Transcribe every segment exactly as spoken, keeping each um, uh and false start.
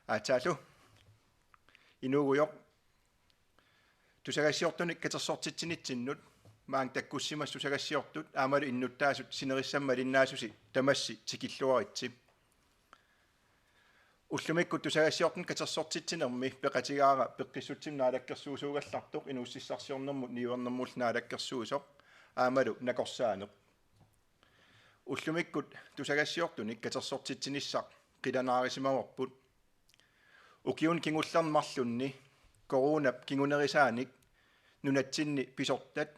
Aatsaat inuugujoq. Tusagassiortunik katersortitsinitsinnut maanga takkussimasut tusagassiortut aammalu innuttaasut sinerissamik malinnaasusi tamassi tikilluaritsi. Ullumikkut tusagassiortunik katersortitsinermi peqatigaara peqqissutsimik naalakkersuisuugallartoq inuussutissarsiornermut niuernermullu naalakkersuisoq aammalu nakorsaaneq. Ullumikkut tusagassiortunik katersortitsinissaq qilanaarisimavarput. Ukiuni kingullerni marlunni coronap kingunerisaanik nunatsinni pisortat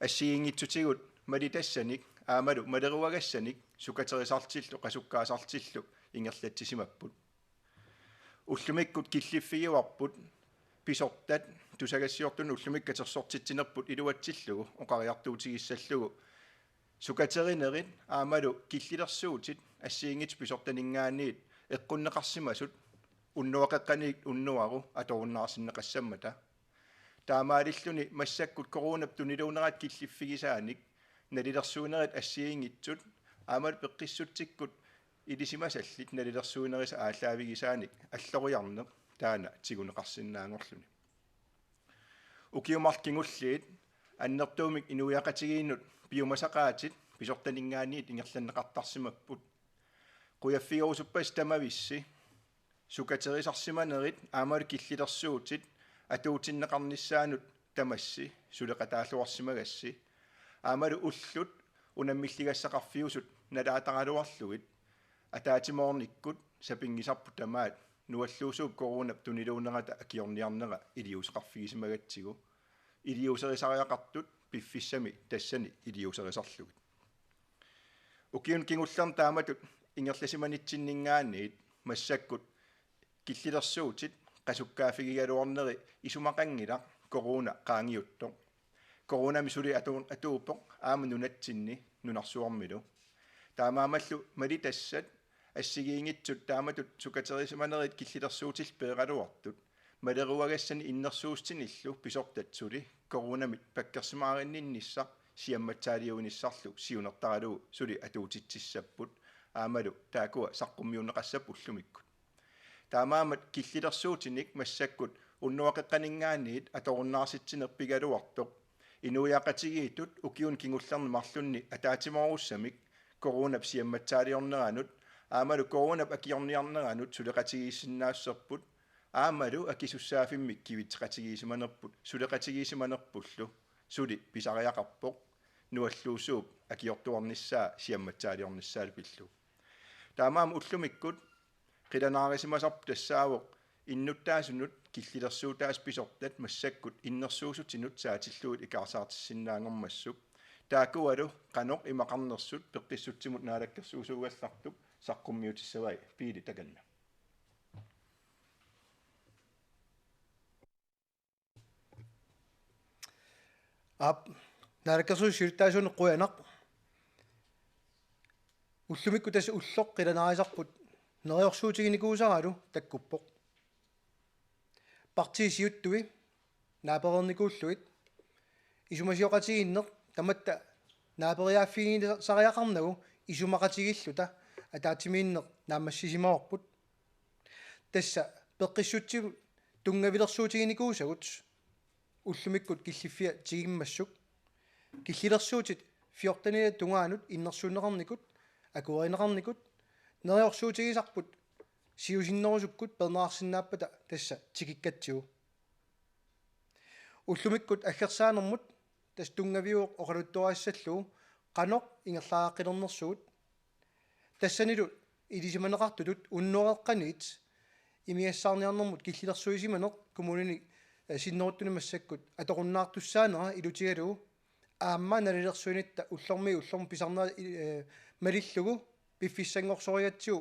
assigiinngitsutigut malitassanik aammalu maleruagassanik sukaterisartillu qasukkaasartillu ingerlatsisimapput. Ullumikkut killiffigivarput pisortat tusagassiortunut ullumikkut katersortitsinerput iluatsillugu oqariartuutigissallugu sukaterinerit aammalu killilersuutit assigiinngitsut pisortaninngaanniit eqqunneqarsimasut unnuap qeqqaniit unnuaru atorunnaarsinneqassammata. Taamaalilluni massakkut coronap tuniluunerata killiffigisaanik nalilersuinerit assigiinngitsut aammalu peqqissutsikkut ilisimasallit nalilersuinerisa aallaavigisaanik alloriarneq taanna tiguneqarsinnaanngorluni. Ukiut marluk kingulliit annertuumik inuiaqatigiinnut piumasaqaatit pisortaninngaanniit ingerlanneqartarsimapput. Qujaffigerusuppassi tamavissi sukaterisarsimanerit aammalu killilersuutit atuutinneqarnissaannut tamassi suleqataalluarsimagassi aammalu ullut unammilligassaqarfiusut nalaataraluarlugit ataatsimoornikkut sapinngisarput tamaat nualluusuup coronap tuniluunerata akiorniarnera iliuuseqarfigisimagatsigu iliuuserisariaqartut piffissami tassani iliuuserisarlugit. Ukiuni kingullerni taamatut ingerlasimanitsinninngaanniit massakkut killilersuutit qasukkaaffigigaluarneri isumaqanngilaq corona qaangiuttoq. Coronami suli atu-, atuuppoq aamma nunatsinni nunarsuarmilu. Taamaammallu malitassat assigiinngitsut taamatut sukaterisimanerit killilersuutillu peeraluartut maleruagassanik innersuussutinillu pisortat suli coronamit pakkersimaarinninnissaq siammatsaaliuinissarlu siunertaralugu suli atuutitsissapput aammalu taakkua saqqummiunneqassapput ullumikkut. Taamaammat killilersuutinik massakkut unnuap qeqqaninngaanniit atorunnaarsitsineri pigaluartoq inuiaqatigiittut ukiuni kingullerni marlunni ataatsimoorussamik coronap siammatsaaliorneranut aammalu coronap akiorniarneranut suleqatigiissinnaassuserput aammalu akisussaaffimmik kivitseqatigiissimanerput suleqatigiissimanerpullu suli pisariaqarpoq nualluusuup akiortuarnissaa siammatsaaliornissaalu pillugu. Taamaammat ullumikkut qilanaarisimasarput tassaavoq innuttaasunut killilersuutaasut pisortat massakkut innersuussutinut saatillugit ikaarsaartissinnaanngormassuk. Taakkualu qanoq imaqarnersut peqqissutsimut naalakkersuisuugallartup saqqummiutissavai. Piili takanna. Aap, naalakkersuisut siulittaasuanut qujanaq. Ullumikkut tassa ulloq qilanaarisarput neriorsuutiginikuusaralu takkuppoq. Partiit siuttui naapereernikuullugit isumasioqatigiinneq tamatta naaperiaaffigineqarisariaqarnagu isumaqatigiilluta ataatsimiinneq naammassisimavarput. Tassa peqqissutsimut tunngavilersuutiginikuusagut ullumikkut killiffia tigimmassuk. Killilersuutit fjorteniata tungaanut innersuunneqarnikut, akuerineqarnikut, neriorsuutigisarput siusinnerusukkut peerneqarsinnaappata tassa tikikkatsigu. Ullumikkut aggersaanermut tassa tunngaviuvoq oqaluttuarissallugu qanoq ingerlaaqqilernersugut. Tassanilu ilisimaneqartutut unnuap qeqqaniit imigassaarniarnermut killilersuisimaneq kommunini, eh, sinneruttunik massakkut atorunnaartussaanera ilutigalugu aamma nalilersuinitta ullormiit ullormut pisarnera, eh, malillugu piffissanngorsorigatsigu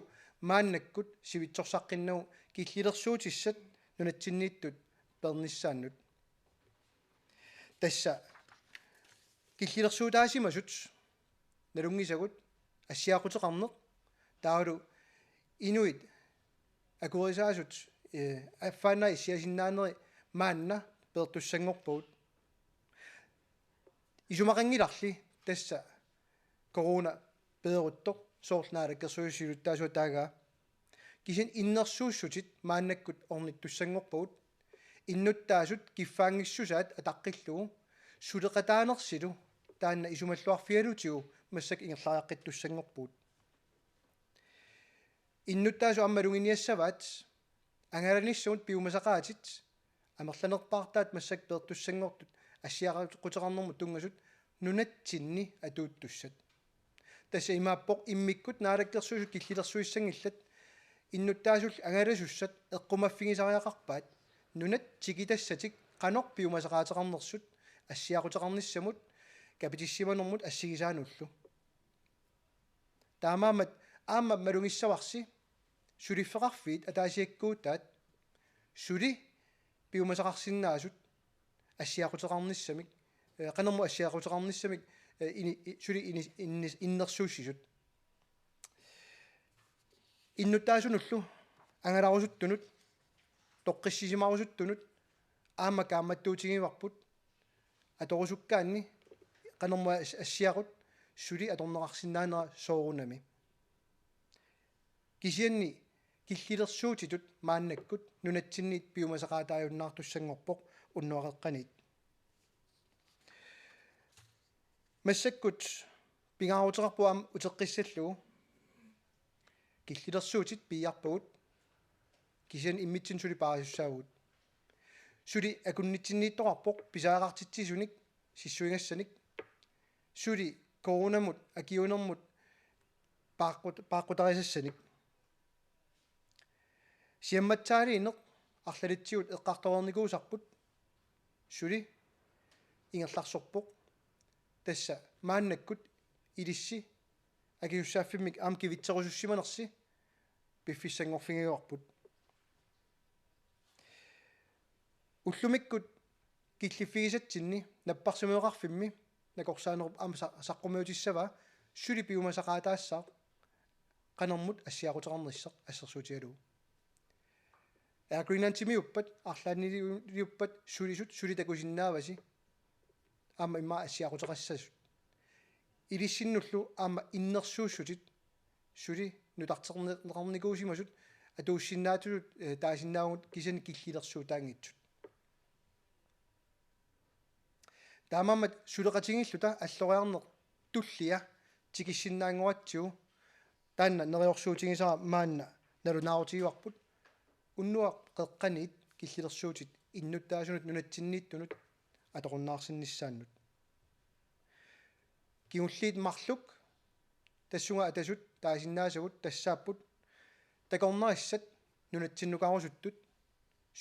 maannakkut sivitsorsaqqinnagu killilersuutissat nunatsinniittut peernissaannut. Tassa killilersuutaasimasut nalunngisagut assiaquteqarneq taavalu inuit akuerisaasut, eh, affaannaa issiasinnaaneri maanna peertussanngorpagut. Isumaqanngilarli tassa corona peeruttoq soorlu naalakkersuisut siulittaasuat taagaa. Kisianni innersuussutit maannakkut ornittussanngorpagut. Innuttaasut kiffaanngissusaat ataqqillugu suleqataanersilu taanna isumalluarfigalutigu massakkut ingerlariaqqittussanngorpugut. Innuttaasut aamma maluginiassavaat angalanissamut piumasaqaatit, amerlanerpaartaat massakkut peertussanngortut assiaqquteqarnermut tunngasut nunatsinni atuuttussat. Tassa imaappoq immikkut naalakkersuisut killilersuissanngillat, innuttaasullu angalasussat eqqumaffigisariaqarpaat nunat tikitassatik qanoq piumasaqaateqarnersut assiaqquteqarnissamut kapitissimanermut assigisaanullu. Taamaammat aamma malugissavarsi suliffeqarfiit ataasiakkuutaat suli piumasaqarsinnaasut assiaqquteqarnissamik, eh, qanormut assiaqquteqarnissamik, eh, ini-, i-, suli ini-, innis-, innersuussisut. Innuttaasunullu angalarusuttunut, toqqissisimarusuttunut aamma kaammattuutigivarput atorusukkaanni qanormut as-, assiaqut suli atorneqarsinnaanera soorunami. Kisianni killilersuutitut maannakkut nunatsinniit piumasaqaataajunnaartussanngorpoq unnuaqeqqaniit. Massakkut pingaaruteqarpoq aamma uteqqissallugu. Killilersuutit piiarpagut, kisianni immitsinnut suli paasissaagut. Suli akunnitsinniittoqarpoq pisariaqartitsisunik sissuigassanik, suli coronamut akiuunermut paaqqut-, paaqqutarisassanik. Siammatsaaliineq arlalitsigut eqqartoreernikuusarput suli ingerlarsorpoq. Tassa maannakkut ilissi akisussaaffimmik aamma kivitserusussimanersi piffissanngorfigivarput. Ullumikkut killiffigisatsinni napparsimmaveqarfimmi nakorsaanerup aamma sa-, saqqummiutissavaa suli piumasaqaataassaaq qanermut assiaqquteqarnissaq assersuutigalugu. Air Greenlandimiuppat, arlaanniliuppat sulisut suli takusinnaavasi aamma immaqa assiaqquteqassasut. Ilissinnullu aamma innersuussutit suli nutarterneqarnikuusimasut atuussinnaatitut, eh, taasinnaavugut kisianni killilersuutaanngitsut. Taamaammat suleqatigiilluta alloriarneq tullia tikissinnaanngoratsigu taanna neriorsuutigisara maanna nalunaarutigivarput unnuaqeqqaniit killilersuutit innuttaasunut nunatsinniittunut atorunnaarsinnissaannut. Kingulliit marluk tassunga atasut taasinnaasavut tassaapput takornarissat nunatsinnukaarusuttut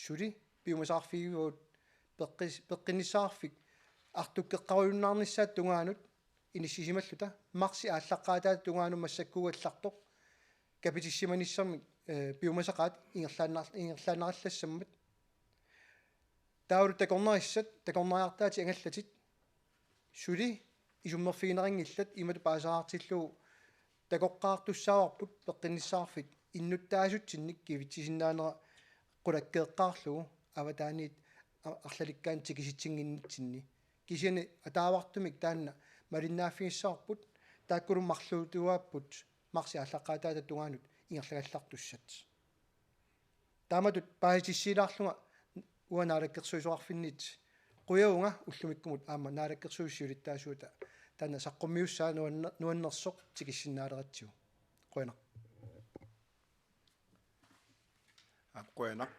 suli piumasaqarfigivagut peqqis-, peqqinnissaqarfik artukkeqqarujunnaarnissaata tungaanut inissisimalluta marsip aallaqqaataata tungaanut massakkuugallartoq kapitissimanissamik, eh, piumasaqaat ingerlaannar-, ingerlaannarallassammat. Taavalu takornarissat, takornariartaatit angallatit suli isummerfigineqanngillat imatut paasisaqartillugu takoqqaartussaavarput peqqinnissaqarfik innuttaasutsinnik kivitsisinnaanera qulakkeeqqaarlugu avataaniit a-, arlalikkaanni tikisitsinnginnitsinni. Kisianni ataavartumik taanna malinnaaffigissavavut, taakkulu marluutuaapput marsip aallaqqaataata tungaanut ingerlagallartussat. Taamatut paasitissiilaarlunga uanga naalakkersuisoqarfinniit qujavunga ullumikkumut aamma naalakkersuisut siulittaasuata taanna saqqummiussaa nuanne-, nuannersoq tikissinnaaleratsigu. Qujanaq. Aap, qujanaq.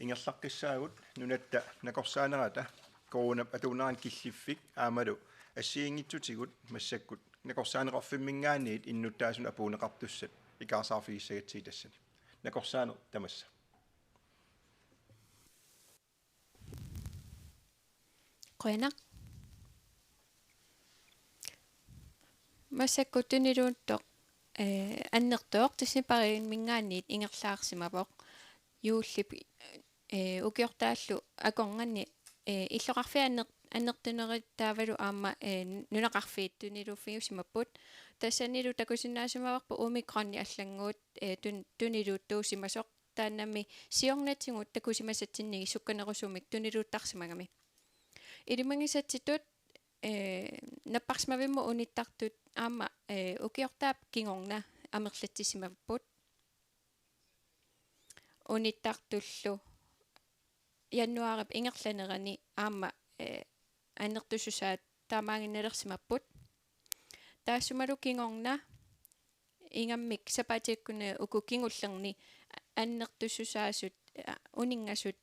Ingerlaqqissaagut nunatta nakorsaanerata coronap atuunnerani killiffik aammalu assigiinngitsutigut massakkut nakorsaaneqarfimminngaanniit innuttaasunut apuunneqartussat ikaarsaarfigissagatsigit tassani. Nakorsaaneq tamassa. Qujanaq. Massakkut tuniluuttoq, eh, annertooq Disneyparkiminngaanniit ingerlaarsimavoq. Juullip, eh, ukiortaallu akornanni, eh, illoqarfiit anner-, annertunerit taavalu aamma, eh, nunaqarfiit tuniluuffiusimapput. Tassanilu takusinnaasimavarput omikronit allannguut, eh, tun-, tuniluuttuusimasoq. Taannami siornatigut takusimasatsinnigit sukkanerusumik tuniluuttarsimagami. Ilimagisatsitut, eh, napparsimavimmut unittartut aamma, eh, ukiortaap kingorna amerlatsissimapput. unittartullu januaarip ingerlanerani aamma, eh, annertussusaat taamaaginnalersimapput. Taassumalu kingorna ingammik sapaatiakkut uku kingullerni annertussusaasut, eh, uninngasut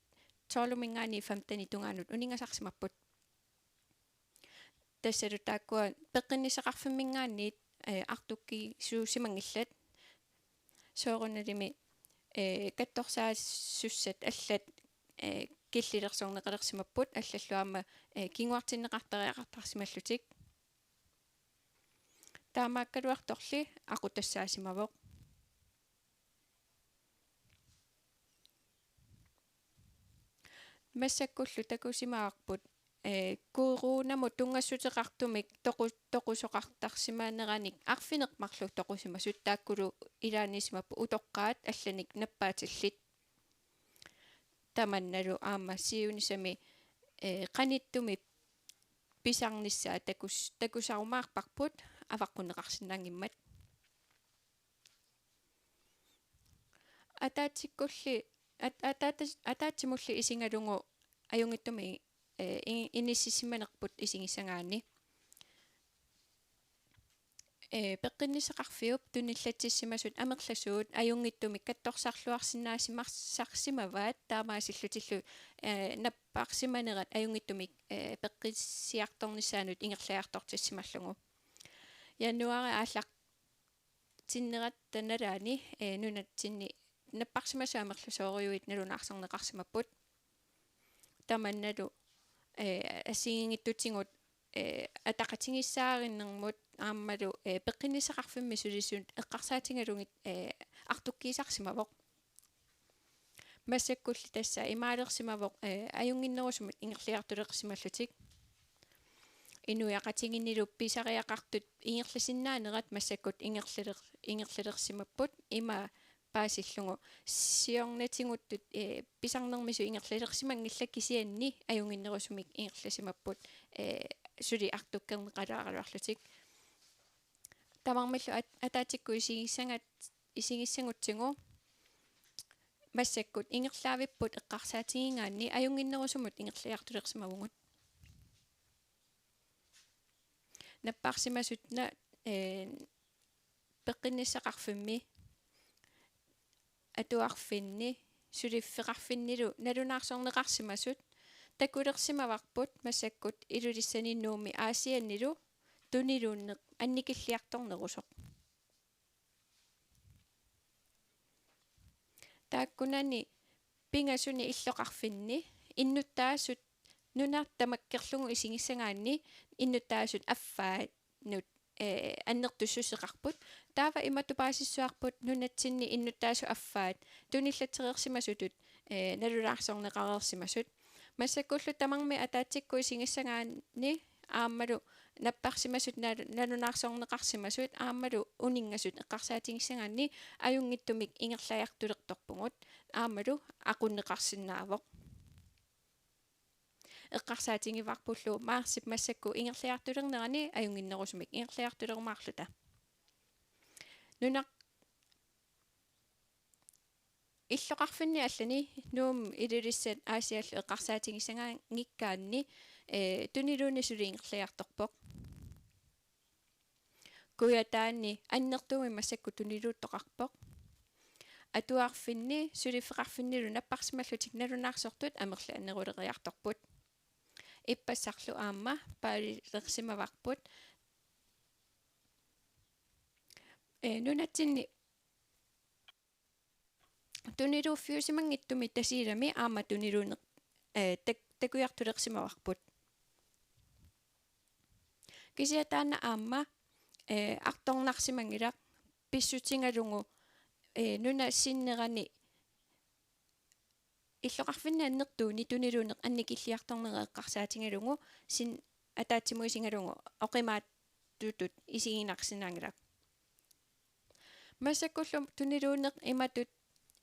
tolvimingaanniit femtenip tungaanut uninngasarsimapput. Tassalu taakkua peqqinnissaqarfimminngaanniit, eh, artukkiisuusimanngillat. Soorunalimi, eh, kattorsaassussat allat, eh, killilersorneqalersimapput, allallu aamma, eh, kinguartinneqartariaqartarsimallutik. Taamaakkaluartorli aqutassaasimavoq. Massakkullu takusimavarput, eh, coronamut tunngassuteqartumik toqu-, toqusoqartarsimaneranik arfineq-marluk toqusimasut, taakkulu ilaannissimapput utoqqaat allanik nappaatillit. Tamannalu aamma siunissami, eh, qanittumi pisarnissaa takus-, takusarumaarparput avaqqunneqarsinnaanngimmat. Ataatsikkulli, at-, ataata-, ataatsimulli isigalugu ajunngitsumik, eh, i-, inissisimanerput isigissagaanni. Eh, peqqinnissaqarfiup tunillatsissimasut amerlasuut ajunngitsumik kattorsarluarsinnaasimassarsimavaat, taamaasillutillu, eh, napparsimanerat ajunngitsumik, eh, peqqissiartornissaanut ingerlaartortissimallugu. Januaari aallar- tinnerata nalaani, eh, nunatsinni napparsimasut amerlasoorujuit nalunaarsorneqarsimapput. Tamannalu, eh, assigiinngitsutigut, eh, ataqatigiissaarinermut aammalu, eh, peqqinnissaqarfimmi sulisut eqqarsaatigalugit, eh, artukkiisarsimavoq. Massakkulli tassa imaalersimavoq, eh, ajunnginnerusumut ingerliartulersimallutik. Inuiaqatigiinnilu pisariaqartut ingerlasinnaanerat massakkut ingerlaler-, ingerlalersimapput, ima paasillugu siornatiguttut, eh, pisarnermisut ingerlalersimanngillat, kisianni ajunnginnerusumik ingerlasimapput, eh, suli artukkerneqalaaraluarlutik. Tamarmillu at-, ataatsikkut isigissagat-, isigissagutsigu massakkut ingerlaavipput eqqarsaatigigaanni ajunnginnerusumut ingerliartulersimavugut. Napparsimasut na-, eh, peqqinnissaqarfimmi, atuarfinni, suliffeqarfinnilu nalunaarsorneqarsimasut takulersimavarput massakkut Ilulissani, Nuummi Aasiannilu tuniluunneq annikilliartornerusoq. Taakkunani pingasuni illoqarfinni innuttaasut nunat tamakkerlugu isigissagaanni innuttaasut affaannut, eh, annertussuseqarput. Taava imatut paasissuarput nunatsinni innuttaasut affaat tunillatsilersimasutut, eh, nalunaarsorneqareersimasut. Massakkullu tamarmik ataatsikkut isigissagaanni aammalu napparsimasut nal-, nalunaarsorneqarsimasut aammalu uninngasut eqqarsaatigissagaanni ajunngitsumik ingerlaartulertorpugut aammalu aqunneqarsinnaavoq. Eqqarsaatigivarpullu marsip massakkut ingerlaartulernerani ajunnginnerusumik ingerlaartulerumaarluta. Nunaq illoqarfinni allani Nuummi Ilulissat Aasiallu eqqarsaatigissagaanngikkaanni, eh, tuniluunneq suli ingerlaartorpoq. Kujataani annertuumik massakkut tuniluuttoqarpoq. Atuarfinni, suliffeqarfinnilu napparsimallutik nalunaarsortut amerlanerulereersimapput. Ippassarlu aamma paarilersimavarput. Eh, nunatsinni tuniluuffiusimanngitsumi Tasiilami aamma tuniluunneq, eh, tak-, takujartulersimavarput. Kisianni taanna aamma, eh, artornarsimanngilaq pissutigalugu, eh, nunap sinnerani illoqarfinni annertuuni tuniluunneq annikilliartornera eqqarsaatigalugu sin-, ataatsimut isigalugu oqimaatsutut isiginnaarsinnaanngilaq. Massakkullu tuniluunneq imatut,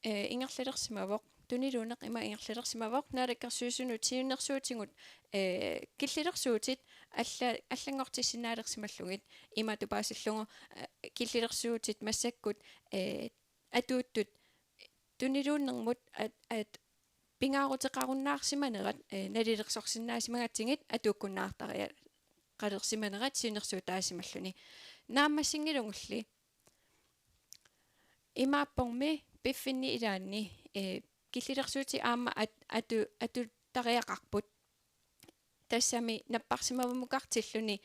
eh, ingerlalersimavoq. Tuniluunneq ima ingerlalersimavoq, Naalakkersuisunut siunnersuutigut, eh, killilersuutit alla-, allanngortissinnaalersimallugit, imatut paasillugu, eh, killilersuutit massakkut, eh, atuuttut tuniluunnermut at, at pingaaruteqarunnaarsimanerat, eh, nalilersorsinnaasimagatsigu atuukkunnaartariaqalersimanerat siunnersuutaasimalluni. Naammassinngilagut-illit. Imaappormi piffinni ilaanni, eh, killilersuutit aamma at, atu, atuttariaqarput. Tassami napparsimammukartilluni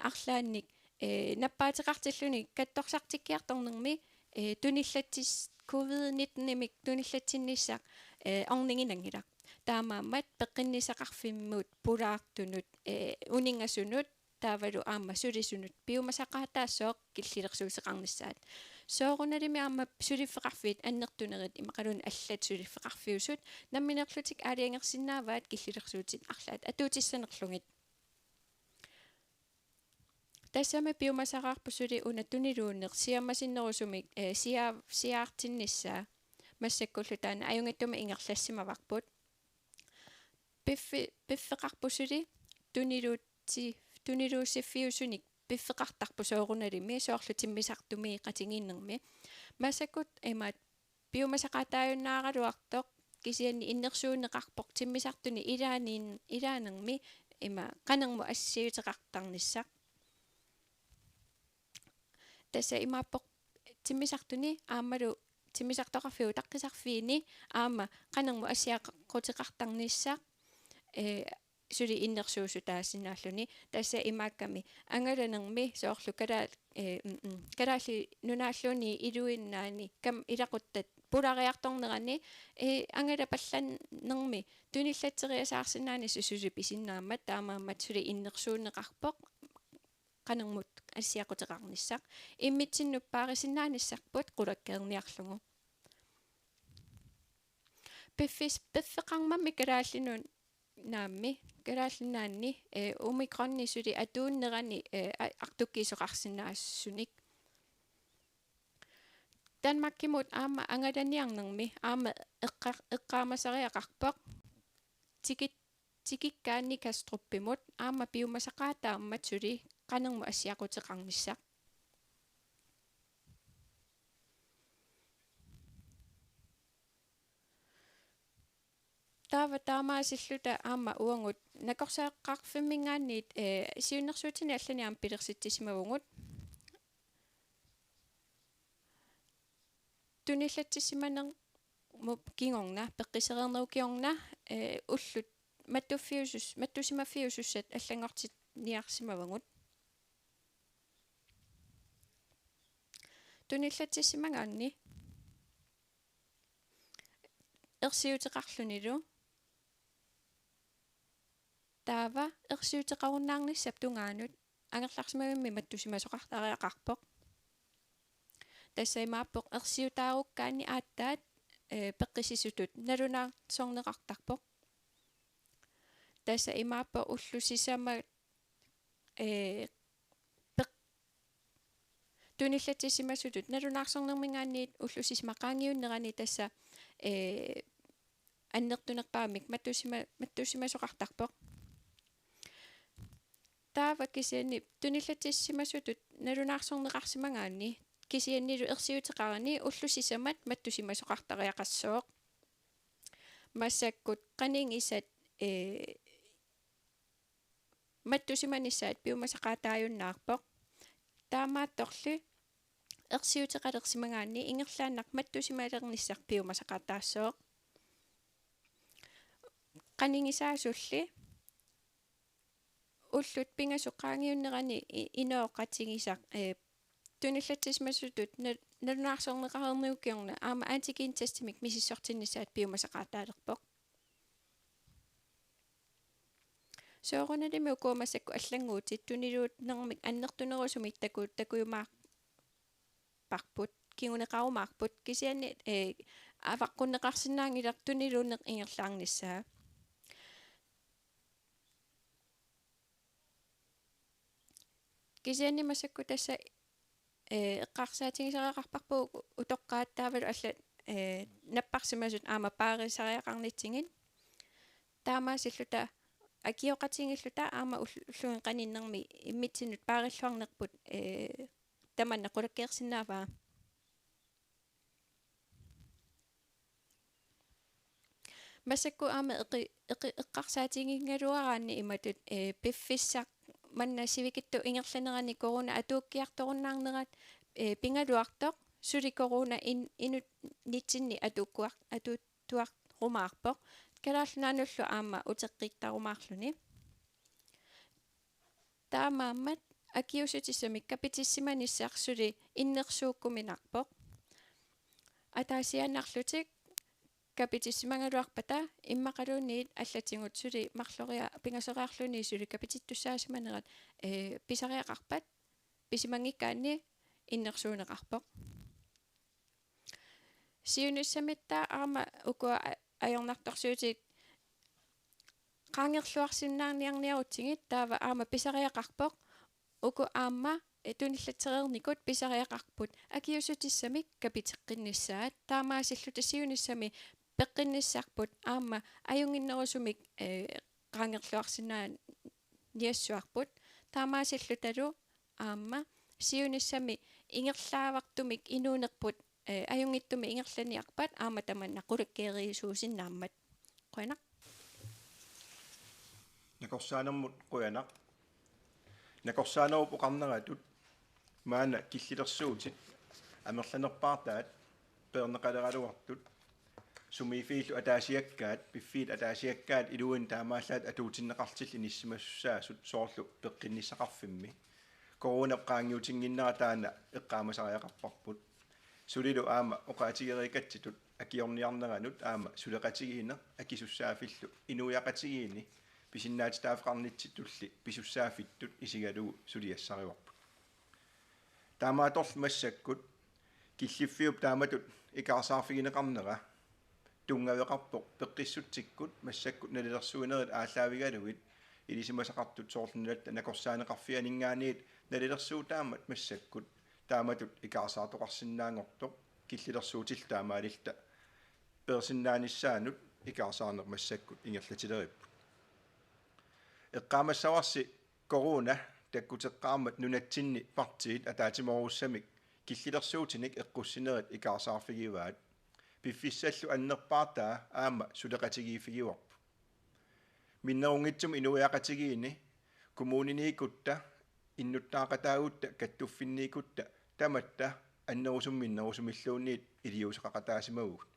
arlaannik, eh, nappaateqartilluni katsorsartikkiartornermi, eh, tunillatsis-, covid nittenimik tunillatsinnissaq, eh, orniginanngilaq. Taamaammat peqqinnissaqarfimmut pulaartunut, eh, uninngasunut taavalu aamma sulisunut piumasaqaataassooq killilersuuteqarnissaat. Soorunalimi aamma suliffeqarfiit annertunerit imaluunniit allat suliffeqarfiusut nammineerlutik aalajangersinnaavaat killilersuutit arlaat atuutissanerlugit. Tassami piumasaqaarpoq suli una tuniluunneq siammasinnerusumik, eh, sia-, siaartinnissaa. Massakkullu taanna ajunngitsumik ingerlassimavarput. Piffi-, piffeqarpoq suli tuniluutsi-, tuniluussiffiusunik piffeqartarpoq soorunalimi soorlu timmisartumiiqatigiinnermi. Massakkut imaat piumasaqaataajunnaaraluartoq kisianni innersuunneqarpoq timmisartuni ilaanin-, ilaanermi ima qanermut assiuteqartarnissaq. Tassa imaappoq timmisartuni aammalu timmisartoqarfiup utaqqisarfiini aamma qanermut assiaquteqartarnissaq, eh, suli innersuussutaasinnaalluni. Tassa imaakkami angalanermi soorlu kalaa-, eh, mm, mm, Kalaallit Nunaalluunniit iluinnaani kam ilaquttat pulaariartornerani, eh, angalapallannermi tunillatseriasaarsinnaanissaq suli pisinnaammat taamaammat suli innersuunneqarpoq qanermut assiaquteqarnissaq. Immitsinnut paarisinnaanissarput qulakkeerniarlugu. Piffis-, piffeqarmammi Kalaallit Nunaammi, Kalaallit Nunaanni, eh, omikronni suli atuunnerani, eh, a-, artukkiisoqarsinnaasunik. Danmarkimut aamma angalaniarnermi aamma eqqa-, eqqaamasariaqarpoq. Tikit-, tikikkaanni Kastrupimut aamma piumasaqaataammat suli qanermut assiaquteqarnissaq. Taava taamaasilluta aamma uagut nakorsaaqqaarfimminngaanniit, eh, siunnersuutini allani aamma pilersitsissimavugut. Tunillatsissimanermut kingorna, peqqisereernerup kingorna, eh, ullut mattussimaffii-, mattussimaffiusussat allanngortinniarsimavagut. Tunillatsissimagaanni ersiuteqarlunilu. Taava ersiuteqarunnaarnissap tungaanut angerlarsimavimmi mattussimasoqartariaqarpoq. Tassa imaappoq ersiutaarukkaanni aatsaat, eh, peqqissisutut nalunaarsorneqartarpoq. Tassa imaappoq ullut sisamat, eh, peq-, tunillatsissimasutut nalunaarsornerminngaanniit ullut sisamat qaangiunnerani tassa, eh, annertunerpaamik mattussima-, mattussimasoqartarpoq. Taava kisianni tunillatsissimasutut nalunaarsorneqarsimagaanni kisiannilu ersiuteqarani ullut sisamat mattussimasoqartariaqassooq. Massakkut qanigisat, eh, mattussimanissaat piumasaqaataajunnaarpoq. Taamaattorli ersiuteqalersimagaanni ingerlaannaq mattussimalernissaq piumasaqaataassooq. Qanigisaasulli ullut pingasut qaangiunnerani i-, inooqatigisaq, eh, tunillatsissimasutut na-, nalunaarsorneqareernerup kingorna aamma antigen testimik misissortinnissaat piumasaqaataalerpoq. Soorunalimi ukua massakkut allannguutit tuniluunnermik annertunerusumik taku-, takujumaarparput, kinguneqarumaarput, kisianni, eh, avaqqunneqarsinnaanngilaq tuniluunneq ingerlaarnissaa. Kisianni massakkut tassa, eh, eqqarsaatigisariaqarparput utoqqaat taavalu allat, eh, napparsimasut aamma paarisariaqarnitsigit. Taamaasilluta akioqatigiilluta aamma ull-, ulluni qaninnermi immitsinnut paarilluarnerput, eh, tamanna qulakkeersinnaavaa. Massakkut aamma eqi-, eqi-, eqqarsaatigigaluaraanni imatut, ee, piffissaq manna sivikitsup ingerlanerani corona atuukkiartorunnaarnerat, ee, pigaluartoq, suli corona in-, inunnitsinni atuukkuar-, atuuttuarumaarpoq, Kalaallit Nunaannullu aamma uteqqittarumaarluni. Taamaammat akiuussutissamik kapitissimanissaq suli innersuukkuminarpoq. Ataasiaannarlutik kapitissimagaluarpata immaqaluunniit allatigut suli marloriarluni pingasoriarluni suli kapitittussaasimanerat, ee, pisariaqarpat pisimanngikkaanni innersuunneqarpoq. Siunissamitta aamma ukua a-, ajornartorsiutit qaangerluarsinnaaniarniarutsigit taava aamma pisariaqarpoq. Uku aamma, eh, tunillatsereernikut pisariaqarput akiuussutissamik kapiteqqinnissaat. Taamaasilluta siunissami peqqinnissarput aamma ajunnginnerusumik, eh, qaangerluarsinnaaniassuarput. Taamaasillutalu aamma siunissami ingerlaavartumik inuunerput, eh, ajunngitsumik ingerlaniarpat aamma tamanna qulakkeerisuusinnaammat. Qujanaq. Nakorsaanermut qujanaq. Nakorsaanerup oqarneratut maanna killilersuutit amerlanerpaartaat peerneqaleraluartut sumiiffiillu ataasiakkaat, piffiit ataasiakkaat iluanni taamaallaat atuutinneqartillit inissisimasussaasut soorlu peqqinnissaqarfimmi. Coronap qaangiutinnginnera taanna eqqaamasariaqarparput. Sulilu aamma oqaatigereerikatsitut akiorniarneranut aamma suleqatigiinneq akisussaaffillu inuiaqatigiinni pisinnaatitaaffeqarnitsitulli pisussaaffittut isigalugu suliassarivarput. Taamaattorli massakkut killiffiup taamatut ikaarsaarfigineqarnera tunngaveqarpoq peqqissutsikkut massakkut nalilersuinerit aallaavigalugit ilisimasaqartut soorlu nalatta nakorsaaneqarfianinngaanniit nalilersuutaammat massakkut taamatut ikaarsaartoqarsinnaanngortoq killilersuutillu taamaalilluta peersinnaanissaannut ikaarsaarneq massakkut ingerlatileripput. Eqqaamassavarsi corona takkuteqqaarmat nunatsinni partiit ataatsimoorussamik killilersuutinik eqqussinerit ikaarsaarfigivaat. Piffissallu annerpaartaa aamma suleqatigiiffigivarput. Minnerunngitsumik inuiaqatigiinni kommuniniikkutta, innuttaaqataagutta, kattuffinniikkutta tamatta annerusumik minnerusumilluunniit iliuuseqaqataasimavugut.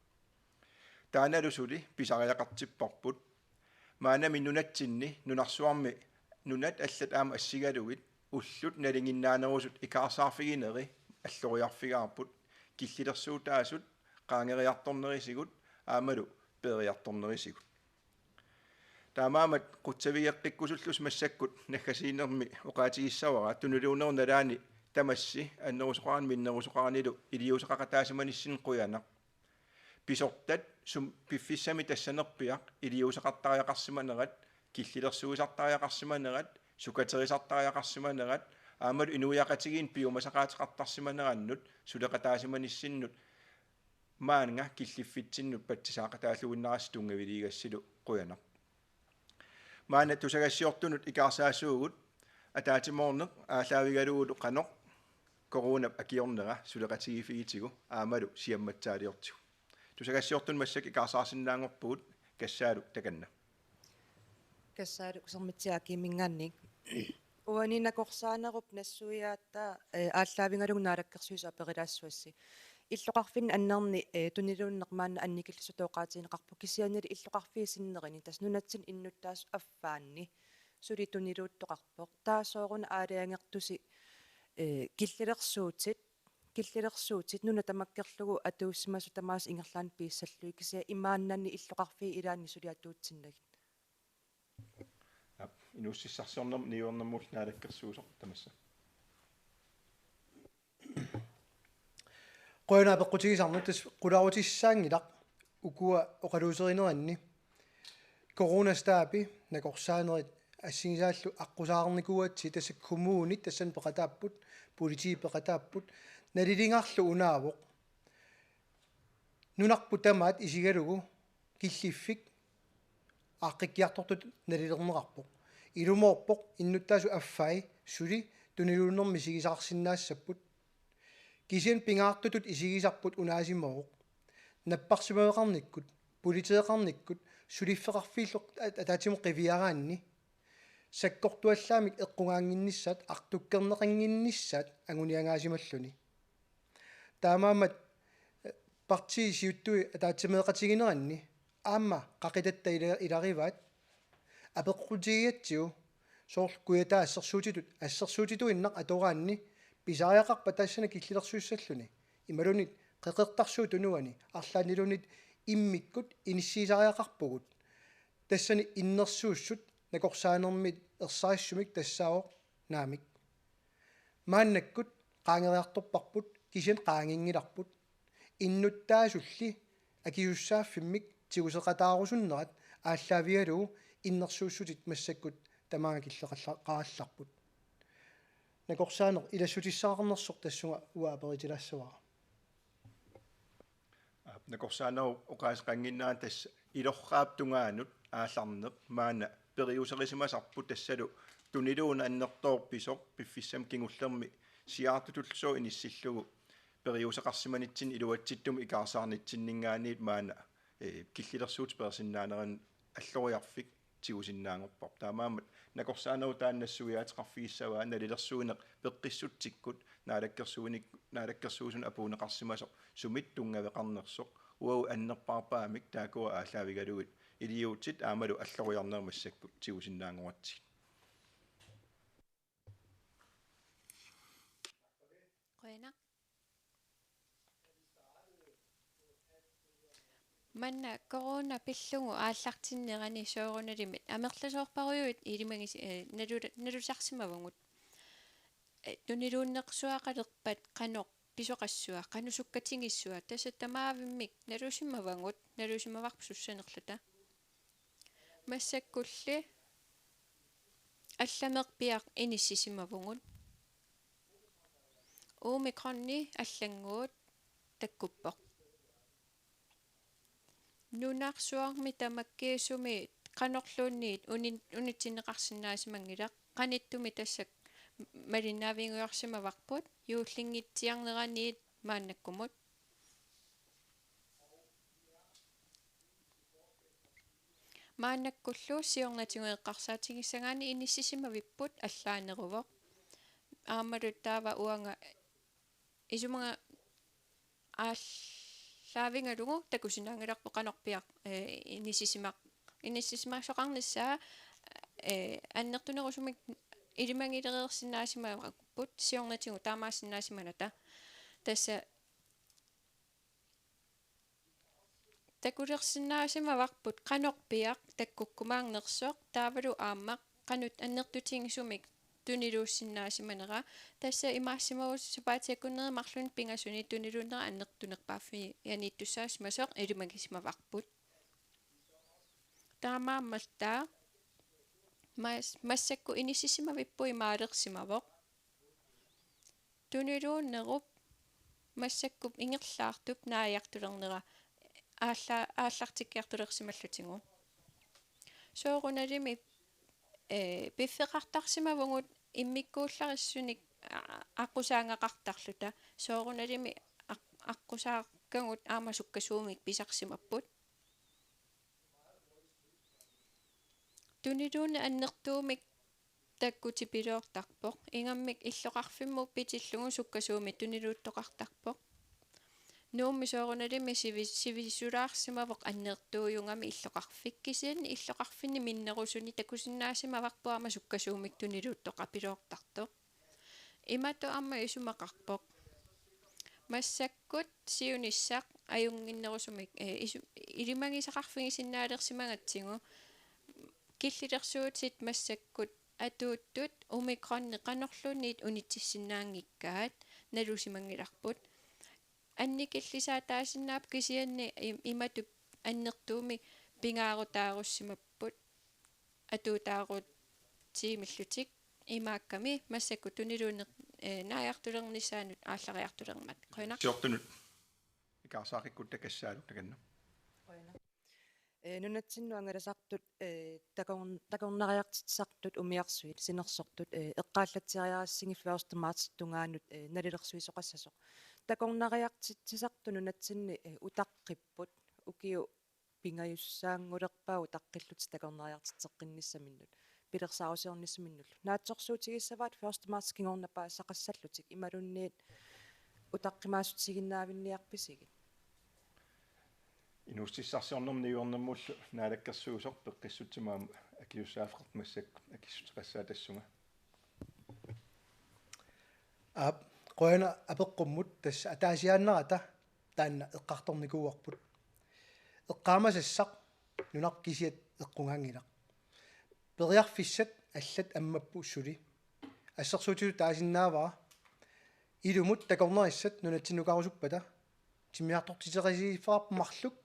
Taannalu suli pisariaqartipparput. Maannami nunatsinni, nunarsuarmi nunat allat aamma assigalugit ullut nalinginnaanerusut ikaarsaarfigineri alloriarfigaarput, killilersuutaasut qaangeriartornerisigut aammalu peeriartornerisigut. Taamaammat qutsavigeqqikkusullusi massakkut naggasiinermi oqaatigissavara tuniluunnerup nalaani tamassi annerusoqarani minnerusoqaranilu iliuuseqaqataasimanissinni qujanaq. Pisortat sum-, piffissami tassanerpiaq iliuuseqartariaqarsimanerat, killilersuisartariaqarsimanerat, sukaterisartariaqarsimanerat, aammalu inuiaqatigiinni piumasaqaateqartarsimanerannut suleqataasimanissannut maannga killiffitsinnut patsisaaqataalluinnarassi tunngaviliigassilu qujanaq. Maanna tusagassiortunut ikaarsaasuugut ataatsimoorneq aallaavigalugulu qanoq coronap akiornera suleqatigiiffigitsigu aammalu siammatsaaliortigu. Tusagassiortunut massakkut ikaarsaarsinnaanngorpugut, Kassaaluk takanna. Kassaaluk Sermitsiaq Akiiminngaanniit. Uani nakorsaanerup nassuiaataa, eh, aallaavigalugu Naalakkersuisut aperilaassuassi. Illoqarfinni annerni, eh, tuniluunneq maanna annikillisutut oqaatigineqarpoq, kisiannili illoqarfiit sinnerini, tassa nunatsinni innuttaasut affaanni suli tuniluuttoqarpoq. Taava sooruna aalajangertusi, eh, killilersuutit, killilersuutit nuna tamakkerlugu atuussimasut tamaasa ingerlaannaq piissallugit, kisianni imaannanni illoqarfiit ilaanni suli atuutsinnagit. Aap, inuussutissarsiornermut niuernermullu naalakkersuisoq tamassa. Qujanaq apeqqutigisannut. Tassa qularutissaanngilaq ukua oqaluuserineranni. Coronastabi, nakorsaanerit assigisaallu aqqusaarnikuugatsigit, tassa kommunit tassani peqataapput, politiit peqataapput, nalilingarlu unaavoq. Nunarput tamaat isigalugu killiffik aaqqikkiartortutut nalilerneqarpoq. Ilumoorpoq innuttaasut affai suli tuniluunnermi isigisaqarsinnaassapput. Kisianni pingaartutut isigisarput unaasimavoq. Napparsimaveqarnikkut, politeeqarnikkut, suliffeqarfiillu at-, ataatsimut qiviaraanni sakkortuallaamik eqqugaannginnissaat artukkerneqannginnissaat anguniagaasimalluni. Taamaammat, eh, partiit siuttui ataatsimeeqatigineranni aamma qaqitatta ila-, ilarivaat apeqqutigigatsigu soorlu Kujataa assersuutitut assersuutituinnaq atoraanni pisariaqarpat tassani killilersuissalluni imaluunniit Qeqertarsuup Tunuani arlaanniluunniit immikkut inissiisariaqarpugut. Tassani innersuussut nakorsaanermit ersarissumik tassaavoq naamik. Maannakkut qaangeriartorparput kisianni qaanginngilarput. Innuttaasulli akisussaaffimmik tiguseqataarusunnerat aallaavigalugu innersuussutit massakkut tamaanga killeqarallarput. Nakorsaaneq ilassutissaqarnersoq tassunga uanga aperitilaassuara. Aap, nakorsaanerup oqaaseqannginnerani tassa ilorraap tungaanut aallarneq maanna periuserisimasarput tassalu tuniluunniit annertoorpisoq piffissami kingullermi siaartutullu sooq inissillugu periuseqarsimanitsinni iluatsittumik ikaarsaarnitsinninngaanniit maanna, eh, killilersuutit peersinnaaneranni alloriarfik tigusinnaanngorparput. Taamaammat nakorsaanerup taanna nassuiaateqarfigissavaa nalilersuineq peqqissutsikkut naalakkersuinik-, naalakkersuisunut apuunneqarsimasoq sumit tunngaveqarnersoq uagut annerpaarpaamik taakkua aallaavigalugit iliuutsit aammalu alloriarnerit massakkut tigusinnaanngoratsigit. Qujanaq. Manna corona pillugu aallartinnerani soorunalimi amerlasoorparujuit ilimagis-, eh, nalu-, nalusarsimavagut. Eh, tuniluunnersuaqalerpat qanoq pisoqassua, qanoq sukkatigissua, tassa tamaavimmik nalusimavagut, nalusimavarput sussanerluta. Massakkulli allameerpiaq inissisimavugut. Omikroni allannguut takkuppoq. Nunarsuarmi tamakkiisumik qanorluunniit unin-, unitsinneqarsinnaasimanngilaq, qanittumi tassa malinnaavigujorsimavarput, juullinngitsiarneraniit maannakkumut. Maannakkullu siornatigut eqqarsaatigissagaanni inissisimavipput allaaneruvoq. Aammalu taava uanga isumaga aallaavigalugu takusinnaanngilarput qanorpiaq, eh, inissisimaq-, inissisimasoqarnissaa, eh, annertunerusumik ilimagilereersinnaasimavarput siornatigut taamaassinnaasimanata. Tassa takulersinnaasimavarput qanorpiaq takkukkumaarnersoq taavalu aamma qanoq annertutigisumik tuniluussinnaasimanera. Tassa imaassimavut sapaatip akunneri marlunnik pingasuni tuniluunnera annertunerpaaffianiittussaasimasoq ilimagisimavarput. Taamaammaltaa mas-, massakkut inissisimavipput imaalersimavoq. Tuniluunnerup massakkut ingerlaartup naajartulernera aalla-, aallartikkiartulersimallutigu. Soorunalimi, eh, piffeqartarsimavugut immikkuullarissunik a-, aqqusaagaqartarluta. Soorunalimi aq-, aqqusaakkagut aamma sukkasuumik pisarsimapput. Tuniluunneq annertuumik takkutipiloortarpoq. Ingammik illoqarfimmut pitillugu sukkasuumik tuniluuttoqartarpoq. Nuummi soorunalimi sivi-, sivisulaarsimavoq annertuujugami illoqarfik. Kisianni illoqarfinni minnerusuni takusinnaasimavarput aamma sukkasuumik tuniluuttoqapiloortartoq. Imatut aamma isumaqarpoq. Massakkut siunissaq ajunnginnerusumik, eh, isu-, ilimagisaqarfigisinnaalersimagatsigu killilersuutit massakkut atuuttut omikroni qanorluunniit unitsissinnaanngikkaat nalusimanngilarput. Annikillisaataasinnaapput kisianni im-, imatut annertuumik pingaarutaarussimapput atuutaarutsiimillutik imaakkami massakkut tuniluunneq, eh, naajartulernissaanut aallariartulermat. Qujanaq. Siortunut ikaarsaaqqikkutta Kassaaluk takanna. Qujanaq. Eh, nunatsinnut angalasartut, eh, takorn-, takornariartitsisartut umiarsuit, sinersortut, eh, eqqaallatsiariaassigiffiusoq tamaat tungaanut, eh, nalilersuisoqassasoq. Takornariartitsisartut nunatsinni, eh, utaqqipput, ukiut pingajussaanngulerpaagut utaqqillutik takornariartitseqqinnissaminnut, pilersaarusiornissaminnullu. Naatsorsuutigissavaat første marts kingorna paasisaqassallutik imaluunniit utaqqimaassutigisinnaavinniarpisigit? Inuussutissarsiornermut niuernermullu naalakkersuisoq peqqissutsimut aamma akisussaaffeqartoq massakkut akissuteqassaaq tassunga. Aap, qujanaq apeqqummut. Tassa ataasiaannarata taanna eqqartornikuuarput. Eqqaamasassaq nunarput kisiat eqqugaanngilaq. Periarfissat allat ammapput suli. Assersuutitut taasinnaavara ilumut takornarissat nunatsinnukarusuppata timmisartortiterisigiffeqarput marluk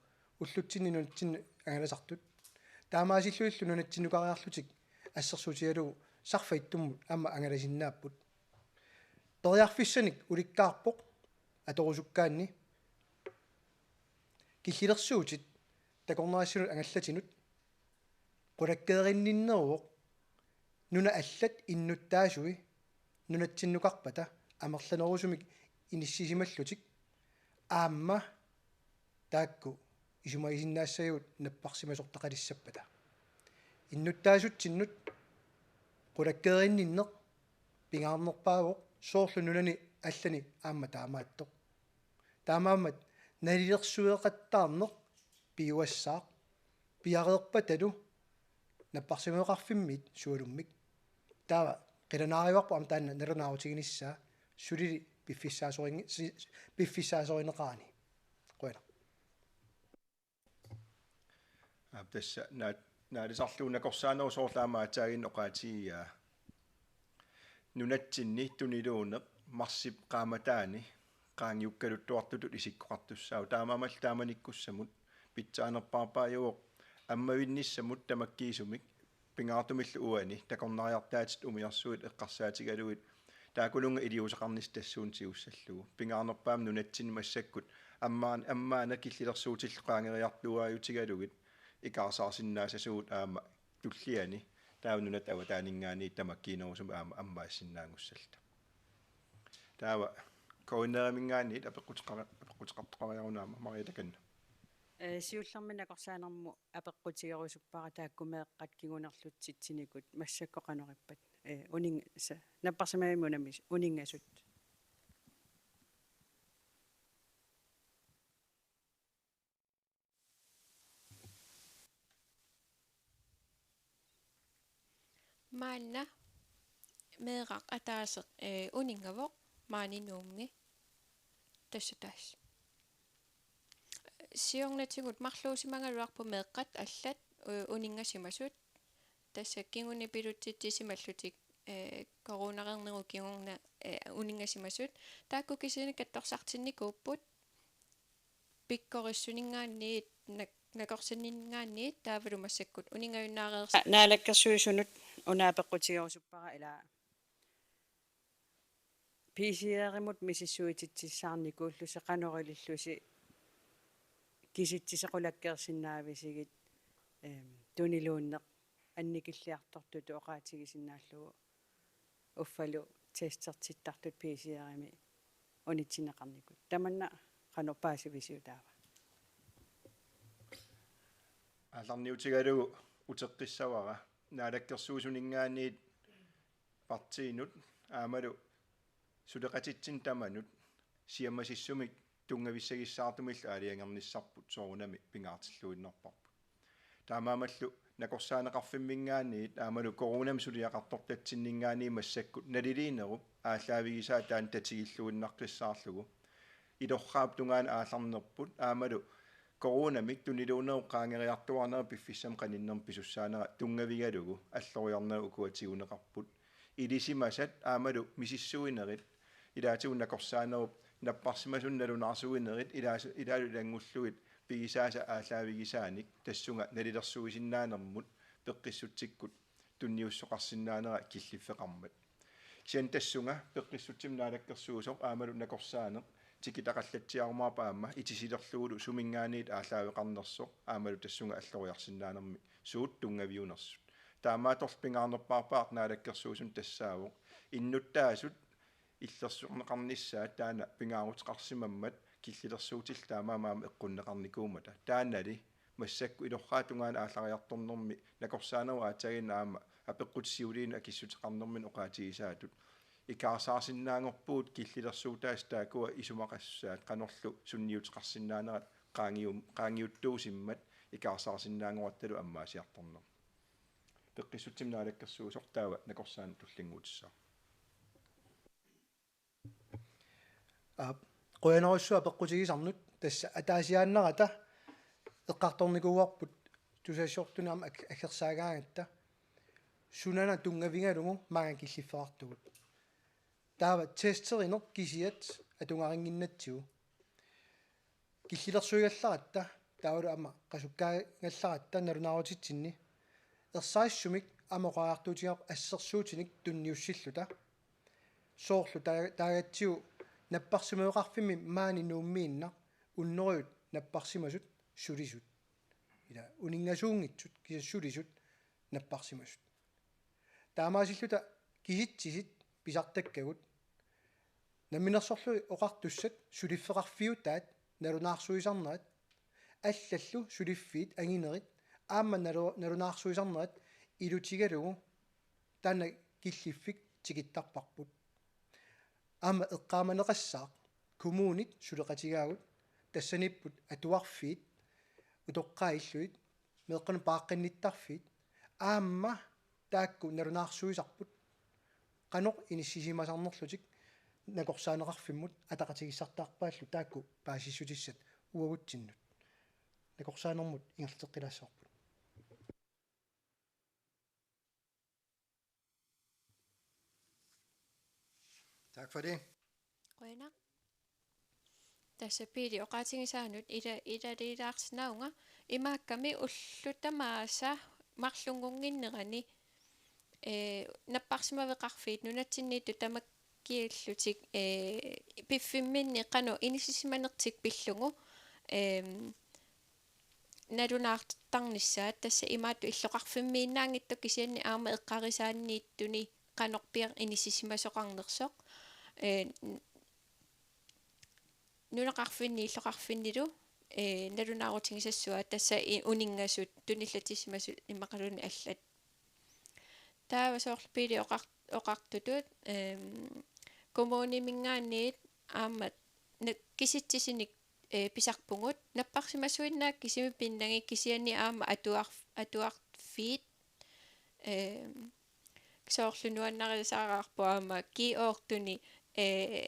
ullutsinni nunatsinni angalasartut. Taamaasillunilu nunatsinnukariarlutik assersuutigalugu sarfaq ittummut aamma angalasinnaapput. Periarfissanik ulikkaarpoq atorusukkaanni killilersuutit takornarissinnut angallatinut qulakkeerinninneruvoq nunat allat innuttaasui nunatsinnukarpata amerlanerusumik inissisimallutik aamma taakku isumagisinnaassagigut napparsimasortaqalissappata. Innuttaasutsinnut qulakkeerinninneq pingaarnerpaavoq soorlu nunani allani aamma taamaattoq. Taamaammat nalilersueqattaarneq piuassaaq piareerpatalu napparsimmaveqarfimmit sualummik. Taava qilanaarivarput aamma taanna nalunaarutiginissaa sulili piffissaasorin-, si-, piffissaasorineqarani. Qujanaq. Aap, tassa naa-, naalisarlugu nakorsaanerup soorlu aamma aatsaannguaq oqaatigaa. Nunatsinni tuniluunneq marsip qaammataani qaangiukkaluttuartutut isikkoqartussaavoq. Taamaammallu taamanikkussamut pitsaanerpaarpaajuvoq ammavinnissamut tamakkiisumik pingaartumillu uani takornariartaatit umiarsuit eqqarsaatigalugit taakkununnga iliuuseqarnissaq tassuuna tigussallugu. Pingaarnerpaamik nunatsinni massakkut ammaan-, ammaannaq killilersuutillu qaangeriartuaajutigalugit ikaarsaarsinnaassasugut aamma tulliani taava nunatta avataaninngaanniit tamakkiinerusumik aamma ammaassinnaanngussalluta. Taava K N R-iminngaanniit apeqquteqara-, apeqquteqartoqariaruna aamma Maria takanna. Ee, siullermik nakorsaanermut apeqqutigerusuppara taakku meeqqat kingunerlutsitsinikut massakkut qanoq ippat, ee, uning-, sa-, napparsimmavimmi unamis-, uninngasut. Maanna meeraq ataaseq, ee, uninngavoq maani Nuummi. Tassa taas. Siornatigut marluusimagaluarput meeqqat allat, ee, uninngasimasut. Tassa kingunipilutsitsisimallutik, ee, coronareernerup kingorna, ee, uninngasimasut. Taakku kisianni katsorsartinnikuupput. Pikkorissuninngaanniit, nak-, nakorsanninngaanniit taavalu massakkut uninngajunnaarers-. Naalakkersuisunut una apeqqutigerusuppara ilaa P C R-imut misissuititsissaarnikuullusi qanoq ilillusi kisitsisit qulakkeersinnaavisigit, eem, tuniluunneq annikilliartortutut oqaatigisinnaallugu uffalu testertittartut P C R-imi unitsinneqarnikut. Tamanna qanoq paasivisiuk taava? Aallarniutigalugu uteqqissavara naalakkersuisuninngaanniit partiinut aammalu suleqatitsinnut tamanut siammasissumik tunngavissagissaartumillu aalajangernissarput soorunami pingaartilluinnarparput. Taamaammallu nakorsaaneqarfimminngaanniit aammalu coronamik suliaqartortatsinninngaanniit massakkut naliliinerup aallaavigisaa taanna tatigilluinnaqqissaarlugu. Ilorraap tungaanut aallarnerput aammalu coronamik tuniluunnerup qaangeriartuaarnera piffissami qaninnermi pisussaanera tunngavigalugu alloriarnerit ukua tiguneqarput. Ilisimasat aammalu misissuinerit ilaatigut nakorsaanerup napparsimasunik nalunaarsuinerit ilaasu-, ilaalu ilanngullugit pigisaasa aallaavigisaanik tassunga nalilersuisinnaanermut peqqissutsikkut tunniussoqarsinnaanera killiffeqarmat. Kisianni tassunga peqqissutsimut naalakkersuisoq aammalu nakorsaaneq tikitaqallatsiarumaarpoq aamma itisilerlugulu suminngaanniit aallaaveqarnersoq aammalu tassunga alloriarsinnaanermi suut tunngaviunersut. Taamaattorli pingaarnerpaarpaaq naalakkersuisunut tassaavoq innuttaasut illersorneqarnissaat taanna pingaaruteqarsimammat killilersuutillu taamaammat aamma eqqunneqarnikuummata. Taannali massakkut ilorraap tungaanut aallariartornermi nakorsaanerup aatsaannguaq aamma apeqqutit siuliinut akissuteqarnermini oqaatigisaatut. Ikaarsaarsinnaanngorpugut killilersuutaasa taakkua isumaqassaat qanorlu sunniuteqarsinnaanerat qaangium-, qaangiuttuusimmat ikaarsaarsinnaanngorattalu ammaasiartornermi. Peqqissutsimik naalakkersuisoq taava nakorsaanut tullinnguutissaaq. Aap, qujanarsuaq apeqqutigisannut. Tassa ataasiaannarata eqqartornikuuarput tusagassiortunut aamma ag-, aggersaagaangatta sunana tunngavigalugu maanga killiffeqartugut. Taava testerineq kisiat atugarinnginnatsigu. Killilersuigallaratta, taavalu aamma qasukkaangallaratta nalunaarutitsinni. Erseqqissumik aamma oqariartuutigaarput assersuutinik tunniussilluta. Soorlu taa-, taagatsigu napparsimaveqarfimmi maani Nuummiinnaq hunnorujut napparsimasut sulisut. Ila uninngasuunngitsut kisianni sulisut napparsimasut. Taamaasilluta kisitsisit pisartakkagut. Namminersorlutik oqartussat suliffeqarfiutaat nalunaarsuisarnerat, allallu suliffiit anginerit aamma nalu-, nalunaarsuisarnerat ilutigalugu taanna killiffik tikittarparput. Aamma eqqaamaneqassaaq kommunit suleqatigaagut, tassaniipput atuarfiit, utoqqaat illugit, meeqqanut paaqqinnittarfiit, aamma taakku nalunaarsuisarput qanoq inissisimasarnerlutik nakorsaaneqarfimmut ataqatigiissartaarpaallu taakku paasissutissat uagutsinnut. Nakorsaanermut ingerlateqqilaassavarput. Tak for det. Qujanaq. Tassa Piili oqaatigisaanut ila-, ilaliilaarsinnaavunga, imaakkami ullut tamaasa marlunngunnginnerani, ee, napparsimaveqarfiit nunatsinniittut tamakkiallutik, ee, piffimminni qanoq inissisimanertik pillugu, eem, nalunaartarnissaat, tassa imaattoq illoqarfimmiinnaanngitsoq kisianni aamma eqqarisaanniittuni qanorpiaq inissisimasoqarnersoq, ee, n-, nunaqarfinni illoqarfinnilu, ee, nalunaarutigisassuaat, tassa i-, uninngasut, tunillatsissimasut immaqaluunniit allat. Taava soorlu Piili oqar-, oqartutut, eem, kommuniminngaanniit aamma na-, kisitsisinik, ee, pisarpugut, napparsimasuinnaat kisimik pinnagit kisianni aamma atuar-, atuarfiit, eem, soorlu nuannarisaararpoq aamma G otte-ni, ee,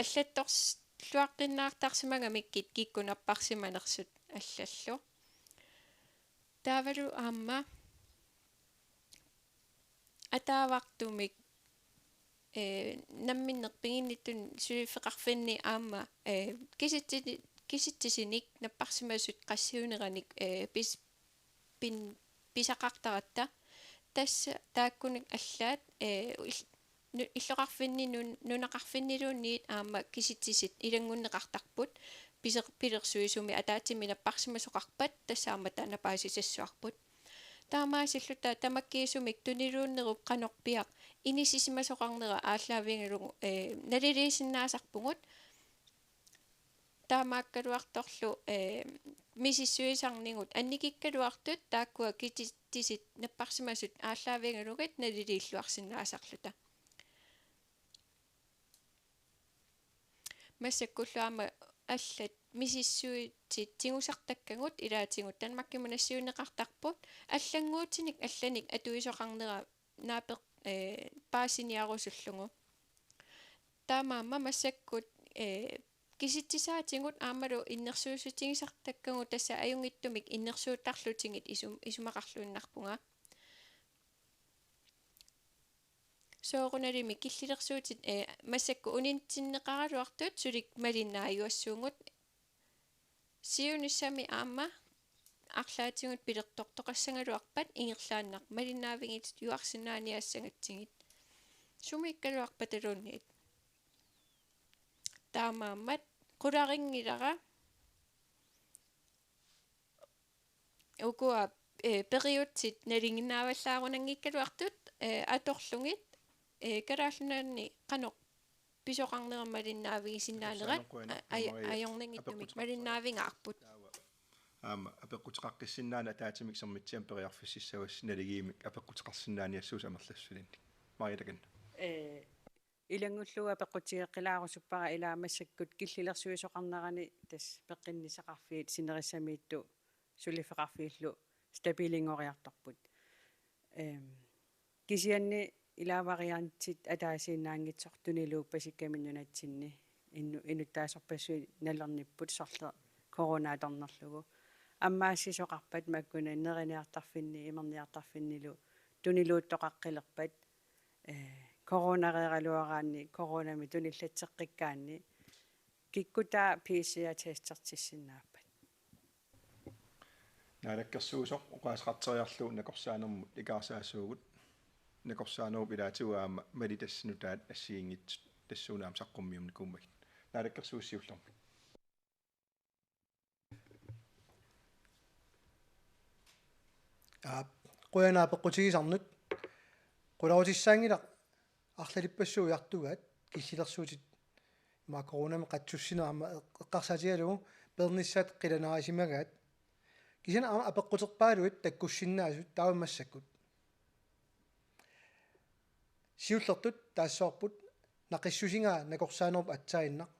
allattorluaqqinnaartarsimagamikkit kikkut napparsimanersut allallu. Taavalu aamma ataavartumik, ee, namminneq piginnittunik suliffeqarfinni aamma, ee, kisitsi-, kisitsisinik napparsimasut qassiuneranik, ee, pis-, pin-, pisaqartaratta. Tassa taakkununnga allaat, ee, il-, nu-, illoqarfinni nun-, nunaqarfinniluunniit aamma kisitsisit ilanngunneqartarput, piser-, pilersuisumi ataatsimik napparsimasoqarpat tassa aamma taanna paasisassuarput. Taamaasilluta tamakkiisumik tuniluunnerup qanorpiaq inissisimasoqarnera aallaavigalugu, ee, naliliisinnaasarpugut. Taamaakkaluartorlu, ee, misissuisarnigut annikikkaluartut taakkua kisitsisit napparsimasut aallaavigalugit naliliilluarsinnaasarluta. Massakkullu aamma allat misissuitit tigusartakkagut ilaatigut Danmarkimut nassiunneqartarput, allannguutinik allanik atuisoqarnera naapeq-, ee, paasiniarusullugu. Taamaammat massakkut, ee, kisitsisaatigut aammalu innersuussutigisartakkagut tassa ajunngitsumik innersuuttarlutigit isum-, isumaqarluinnarpunga. Soorunalimi killilersuutit, ee, massakkut unitsinneqaraluartut sulik malinnaajuassuugut. Siunissami aamma arlaatigut pilertortoqassagaluarpat ingerlaannaq malinnaavigiuarsinnaaniassagatsigit. Sumiikkaluarpataluunniit. Taamaammat qularinngilara ukua, ee, periutsit nalinginnaavallaarunanngikkaluartut, ee, atorlugit, ee, Kalaallit Nunaanni qanoq pisoqarnera malinnaavigisinnaanera, a-, aj-, ajornanngitsumik malinnaavigaarput. Aamma apeqquteqaqqissinnaaneq ataatsimik Sermitsiami periarfississavassi naligiimmik apeqquteqarsinnaaniassuusoq amerlassusilinnik. Mariita Kanna. Ee, ilanngullugu apeqqutigeqqilaarusuppara ilaa massakkut killilersuisoqarnerani tassa peqqinnissaqarfiit sinerissamiittut suliffeqarfiillu stabilingoriartorput. Ehm, kisianni ilaa variantit ataasiinnaanngitsoq tuniluuppasikkamik nunatsinni innu-, inuttaasorpassuit nalernipput sorleq corona atornerlugu. Ammaassisoqarpat makkunani neriniartarfinni imerniartarfinnilu tuniluuttoqaqqilerpat, eh, coronareeraluaraanni coronamik tunillatseqqikkaanni kikkutaa P C R-testertissinnaappat? Naalakkersuisoq oqaaseqarteriarlugu nakorsaanermut ikaarsaasuugut. Nakorsaanerup ilaatigut aamma malittassat nutaat assigiinngitsut tassuuna aamma saqqummiunnikuummagit. Naalakkersuisut siullermik. Aap, qujanaq apeqqutigisannut. Qularutissaanngilaq arlalippassuit ujartugaat killilersuutit ima coronamik qatsussineq aamma eq-, eqqarsaatigalugu peernissaat qilanaarisimagaat. Kisianni aamma apeqquterpaaluit takkussinnaasut taava massakkut. Siullertut taassavarput naqissusigaa nakorsaanerup aatsaannaq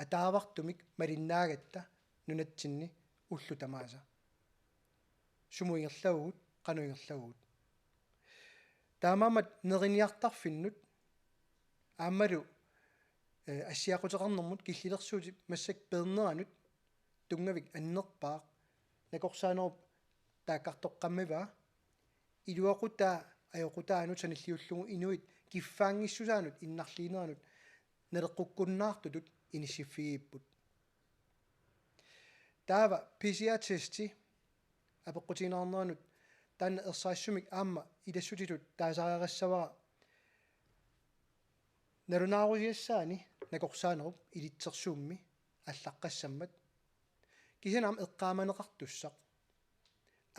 ataavartumik malinnaagatta nunatsinni ullut tamaasa. Sumut ingerlavugut, qanoq ingerlavugut. Taamaammat neriniartarfinnut aammalu, eh, assiaquteqarnermut killilersuutip massakkut peerneranut tunngavik annerpaaq nakorsaanerup taakkartoqqammivaa iluaqutaa ajoqutaanut sanilliullugu inuit kiffaanngissusaannut innarliineranut naleqqukkunnaartutut inissiffigigipput. Taava P C R-testi apeqqutigineqarneranut taanna ersarissumik aamma ilassutitut taasariaqassavara nalunaarusiassaani nakorsaanerup ilitsersuummi allaqqassammat. Kisianni aamma eqqaamaneqartussaq.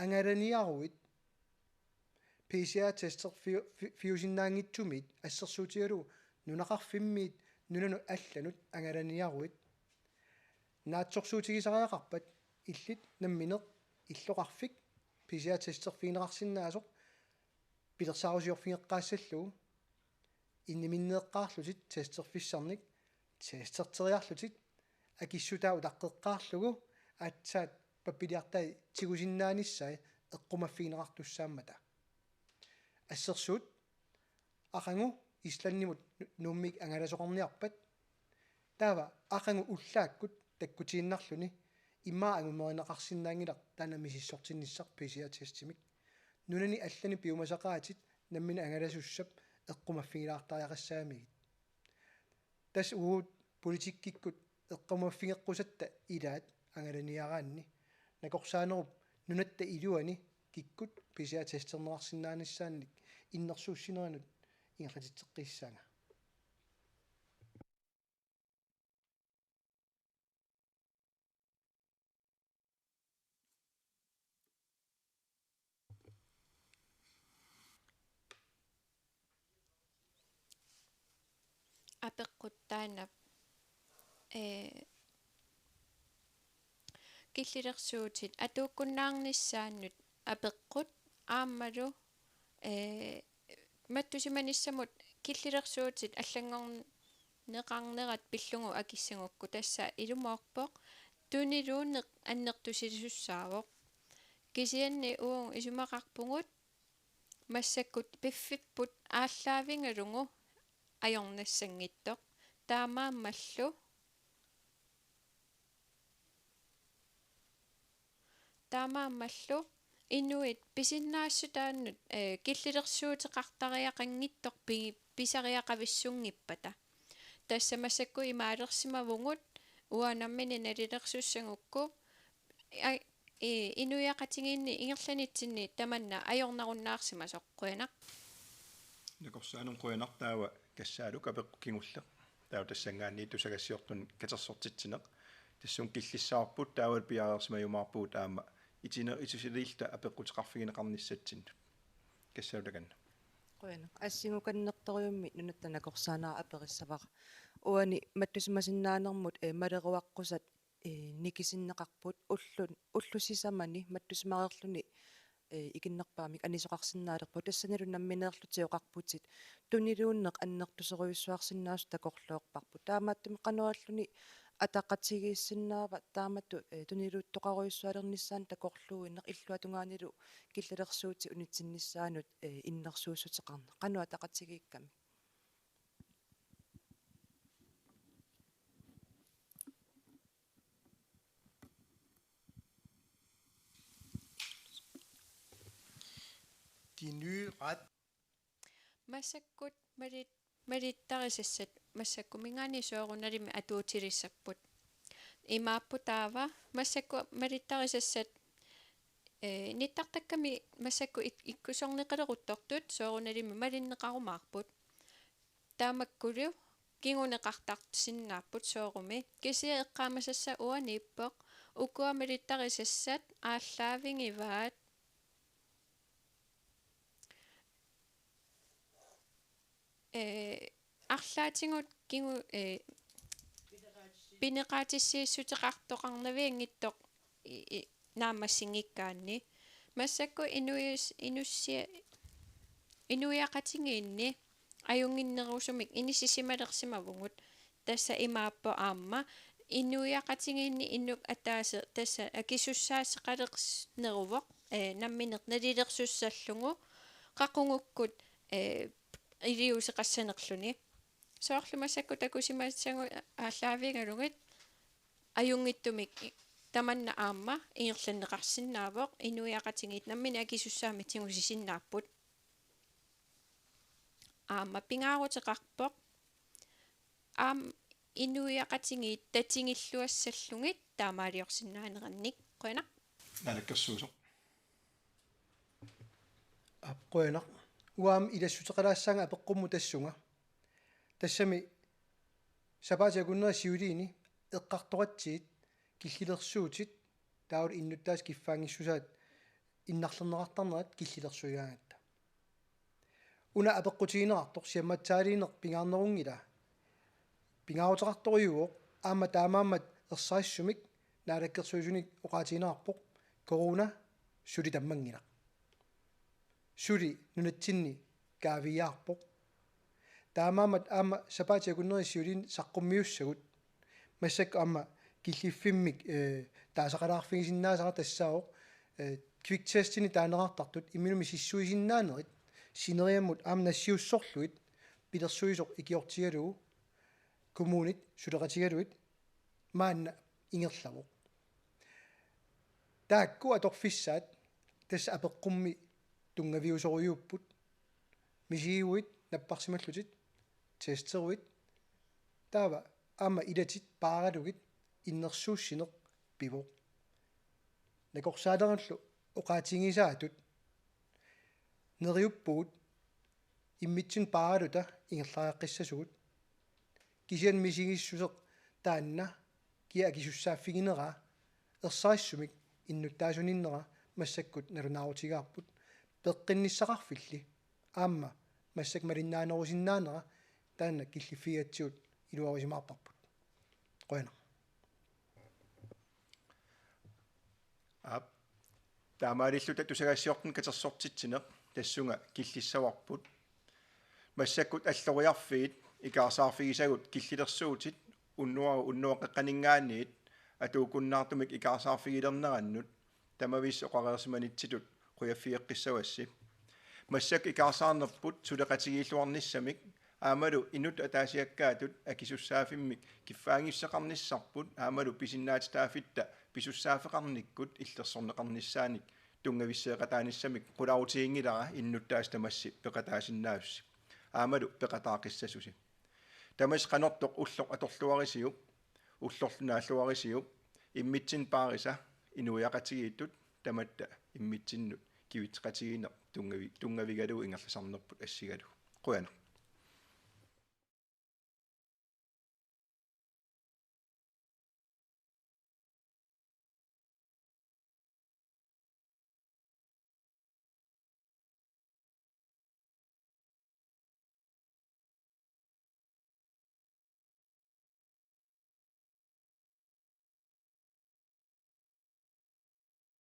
Angalaniaruit P C R-tester fiu-, fi-, fiusinnaanngitsumit assersuutigalugu nunaqarfimmiit nunanut allanut angalaniaruit naatsorsuutigisariaqarpat illit nammineq illoqarfik P C R-testerfigineqarsinnaasoq pilersaarusiorfigeqqaassallugu inniminneeqqaarlutit testerfissannik, testerteriarlutit akissutaa utaqqeqqaarlugu aatsaat pappiliartai tigusinnaanissaat eqqumaffigineqartussaammata. Assersuut aqagu Islandimut Nu-, Nuummiit angalasoqarniarpat. Taava aqagu ullaakkut takkutiinnarluni immaqa angumerineqarsinnaanngilaq taanna misissortinnissaq P C R-testimik. Nunani allani piumasaqaatit nammineq angalasussap eqqumaffigilaartariaqassagamigit. Tassa uagut politikkikkut eqqumaffigeqqusatta ilaat angalaniaraanni nakorsaanerup nunatta iluani kikkut P C R-testerneqarsinnaanissaannik innersuussineranut ingerlatitseqqiissaanga. Apeqqut taanna, ee, killilersuutit atuukkunnaarnissaannut apeqqut aammalu, ee, mattusimanissamut killilersuutit allanngorneqarnerat pillugu akissagukku, tassa ilumoorpoq tuniluunneq annertusisussaavoq. Kisianni uagut isumaqarpugut massakkut piffipput aallaavigalugu ajornassanngitsoq, taamaammallu, taamaammallu inuit pisinnaassutaannut, ee, killilersuuteqartariaqanngitsoq pi-, pisariaqavissunngippata. Tassa massakkut imaalersimavugut uanga nammineq nalilersussagukku, a-, ee, inuiaqatigiinni ingerlanitsinni tamanna ajornarunnaarsimasoq. Qujanaq. Nakorsaanermut qujanaq. Taava Kassaaluk apeqqut kingulleq. Taava tassanngaanniit tusagassiortunut katersortitsineq. Tassunga killissavarput taavalu piareersimajumaarpugut aamma itine-, itisiliilluta apeqquteqarfigineqarnissatsinnut. Kassaaluk takanna. Qujanaq. Assingukannertorujussuarmik nunatta nakorsaanera aperissavara. Uani mattusimasinnaanermut, eh, maleruaqqusat ee, nikisinneqarput, ullu-, ullut sisamani mattusimareerluni, ee, ikinnerpaamik anisoqarsinnaalerpugut, tassanilu nammineerlutit oqarputit tuniluunneq annertusorujussuarsinnaasut takorloorparput. Taamaattumik qanoq alluni ataqatigiissinnaava taamatut, ee, tuniluuttoqarujussualernissaanut takorluuineq illuatungaanilu killilersuutit unitsinnissaannut, ee, innersuussuteqarneq. Qanoq ataqatigiikkamik? De nye ret- Massakkut malit-, malittarisassat massakkuminngaanniit soorunalimi atuutilissapput. Imaapput taava massakkut malittarisassat, ee, nittartakkami massakkut ik-, ikkusorneqaleruttortut soorunalimi malinneqarumaarput. Taamakkulu kinguneqartarsinnaapput soorumi. Kisianni eqqaamasassaq uaniippoq: ukua malittarisassat aallaavigivaat, ee, arlaatigut kingu-, ee, pineqaatissiissuteqartoqarnavianngitsoq i-, i-, naammassinngikkaanni. Massakkut inuias-, inussia-, inuiaqatigiinni ajunnginnerusumik inissisimalersimavugut. Tassa imaappoq aamma inuiaqatigiinni inuk ataaseq tassa akisussaaseqalerneruvoq, ee, nammineq nalilersussallugu qaqugukkut, ee, iliuuseqassanerluni. Soorlu massakkut takusimassagut aallaavigalugit ajunngitsumik i-, tamanna aamma ingerlanneqarsinnaavoq, inuiaqatigiit nammineq akisussaammik tigusisinnaapput. Aamma pingaaruteqarpoq aamma inuiaqatigiit tatigilluassallugit taamaaliorsinnaanerannik. Qujanaq. Naalakkersuisoq. Aap, qujanaq. Uanga aamma ilassuteqalaassaanga apeqqummut tassunga. Tassami sapaatip akunneri siuliini eqqartoratsigit killilersuutit taavalu innuttaasut kiffaanngissusaat innarlerneqartarnerat killilersuigaangatta. Una apeqqutigineqartoq siammatsaaliineq pingaarnerunngilaa. Pingaaruteqartorujuuvoq aamma taamaammat ersarissumik naalakkersuisunik oqaatigineqarpoq: corona suli tammanngilaq. Suli nunatsinni kaaviiaarpoq. Taamaammat aamma sapaatip akunneri siuliini saqqummiussagut. Massakkut aamma killiffimmik, eh, taasaqalaarfigisinnaasara tassaavoq, eh, kviktestini taaneqartartut imminut misissuisinnaanerit sineriammut aamma nassiussorlugit pilersuisoq ikiortigalugu kommunit suleqatigalugit maanna ingerlavoq. Taakku atorfissaat tassa apeqqummi tunngaviusorujuupput. Misigiguit napparsimallutit, testeruit, taava aamma ilatit paaralugit innersuussineq pivoq. Nakorsaalerallu oqaatigisaatut neriuppugut immitsinnut paaraluta ingerlariaqqissasugut. Kisianni misigissuseq taanna kia akisussaaffigineraa ersarissumik innuttaasuninnera massakkut nalunaarutigaarput, peqqinnissaqarfilli aamma massakkut malinnaanerusinnaanera taanna killiffigigatsigu iluarisimaarparput. Qujanaq. Aap. Taamaalilluta tusagassiortunik katersortitsineq tassunga killissavarput. Massakkut alloriarfiit ikaarsaarfigisagut killilersuutit unnuaru-, unnuap qeqqaninngaanniit atuukkunnaartumik ikaarsaarfigilernerannut tamaviisa oqareersimanitsitut qujaffigeqqissavassi. Massakkut ikaarsaarnerput suleqatigiilluarnissamik aammalu inuttut ataasiakkaatut akisussaaffimmik kiffaanngissuseqarnissarput aammalu pisinnaatitaaffitta pisussaaffeqarnikkut illersorneqarnissaanik tunngavisseeqataanissamik qularutiginngilara innuttaasut tamassi peqataasinnaasusi aammalu peqataaqqissasusi. Tamassi qanortoq ulloq atorluarisiuk, ullorlu naalluarisiuk, immitsinnut paarisa inuiaqatigiittut tamatta immitsinnut kivitseqatigiinneq tunngavi-, tunngavigalugu ingerlasarnerput assigalugu. Qujanaq.